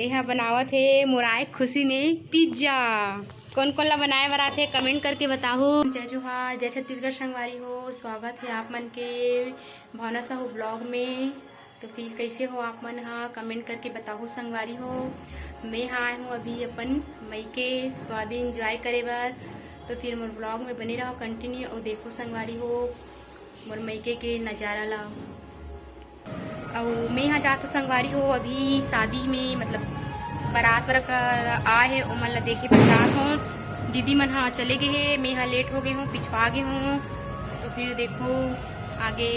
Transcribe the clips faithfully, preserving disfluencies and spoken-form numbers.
एहा बनावत हे मोर आए खुशी में पिज्जा। कोन कोन ला बनाए बर आथे, कमेंट करके बताहू। जय जोहार, जय छत्तीसगढ़ संगवारी हो, स्वागत हे आप मन के भावना साहू व्लॉग में। तो फिर कैसे हो आप मन ह, कमेंट करके बताहू संगवारी हो। मैं ह आए हूँ अभी अपन मइके स्वाद एंजॉय करे बर। तो फिर मोर व्लॉग में बने रहो कंटिन्यू और देखो संगवारी हो मोर मइके के नज़ारा ला। अउ मैं ह जात हूँ संगवारी हो, अभी शादी में, मतलब, बारात वारात आए हे, ओमन ला देखे बर जात हूँ। दीदी मन ह चले गए हे, मैं ह लेट हो गए हूँ, पिछवा गए हूँ। तो फिर देखो आगे।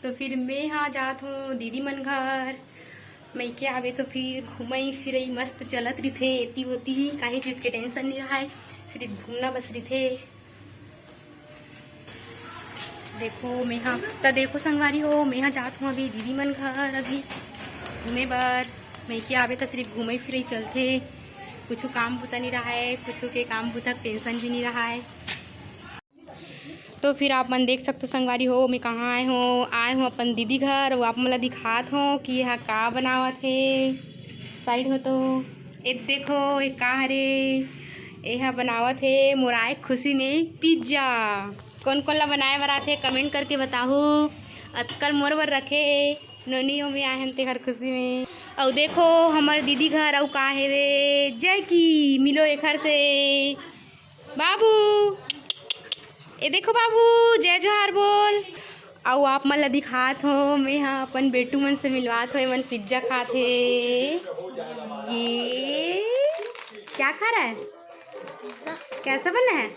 तो फिर मैं हा जात हूँ दीदी मन घर। मइके आवे तो फिर घूमई फिरई मस्त चलत रिथे, एती ओती काहे चीज के टेंशन नहीं रहाय, सिर्फ घूमना बस रिथे। देखो मैं हा, त देखो संगवारी हो, मैं हा जात हूँ अभी दीदी मन घर अभी घूमे बर। मइके आवे त सिर्फ घूमई फिरई चलथे, कुछ काम बुता नहीं रहाय, कुछ के काम बुता के टेंशन भी नहीं रहाय। तो फिर आप मन देख सकते संगवारी हो, मैं कहाँ आए हूँ, आए हूँ अपन दीदी घर। वो आप मन ला दिखात हूँ कि यहाँ का बनावत हे। साइड हो तो एक देखो, एक का हरे, एहा बनावत हे मोर आए खुशी में पिज्जा। कौन कौन ला बनाए बर आथे, कमेंट करके बताहू। अतकल मोर बर रखे हे, नोनी हो मैं आए हन तेहर खुशी में। अउ देखो हमर दीदी घर अउ का हेवे, जय की मिलो एखर से। बाबू, ए देखो बाबू, जय जोहार बोल। अउ आप मन ला दिखात हो, मैं हा अपन बेटू मन से मिलवात हो, एमन पिज्जा खात हे। ये क्या खा रहा है? कैसा बना है?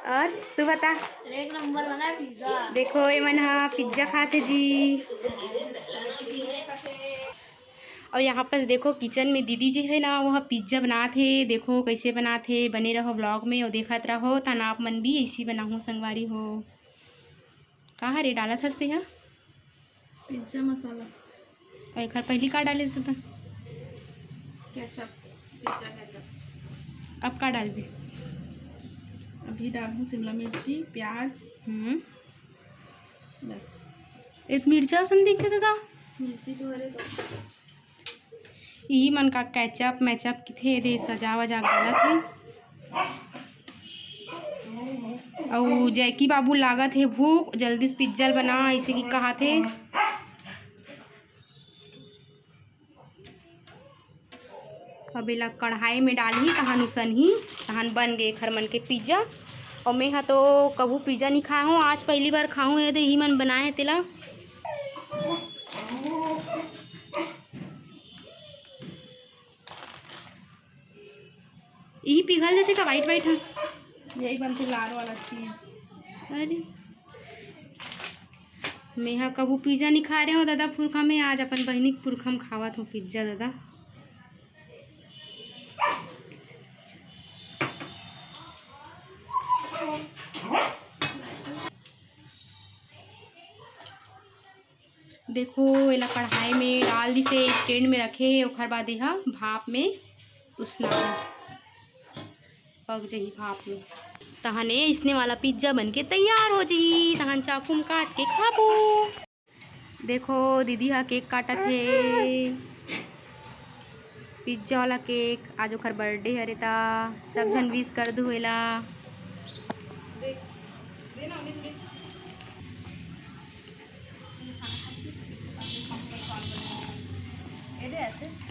और तू बता। एक नंबर बना है पिज्जा। देखो, एमन हा पिज्जा खात हे जी। और यहाँ पास देखो, किचन में दीदी जी है ना, वो पिज्जा बनात हे। देखो कैसे बनात हे, बने रहो व्लॉग में और देखत रहो, तन आप मन भी ऐसी बनाहू संगवारी हो। कहाँ रे डालत हस तेहा? पिज्जा मसाला। और एक पहली का डाले था? Ketchup, pizza ketchup. अब का डालबे? अभी डालहूँ शिमला मिर्ची, प्याज। हम्म। बस। एक मिर्चा असन दिखथे दादा। मिर्ची तो हरे तो। ई मन का केचप मैचप किथे दे सजा वजा गलत हे। अउ जैकी बाबू लागत हे भूख, जल्दी से पिज्जा ल बना, ऐसे कि कहाथे। अब एला कढ़ाई में डालही, तहन उसनही, तहन बन गे एखर मन के पिज्जा। अउ मैं ह तो कभू पिज्जा नहीं खाए हूँ, आज पहली बार खाहूँ। ये दे, इही मन बनाए हे तेला। इही पिघल जथे का वाइट वाइट ह? यही बनथे लार वाला चीज। अरे, मैं ह कभू पिज्जा नहीं खा रहे हूँ दादा पुरखा में, आज अपन बहिनी के पुरखा में खावत हूँ पिज्जा दादा। देखो, एला कढ़ाई में डाल दिसे, स्टैंड में रखे हे, ओखर बाद एहा भाप में उसना पक जही भाप में। तहन ए इसने वाला पिज्जा बन के तैयार हो जही। तहन चाकू में काट के खाबो। देखो, दीदी हा केक काटत हे, पिज्जा वाला केक। आज ओखर बर्थडे हरे, ता सब झन विश कर दू एला। देख, दे ना, दे, दे। ऐसे।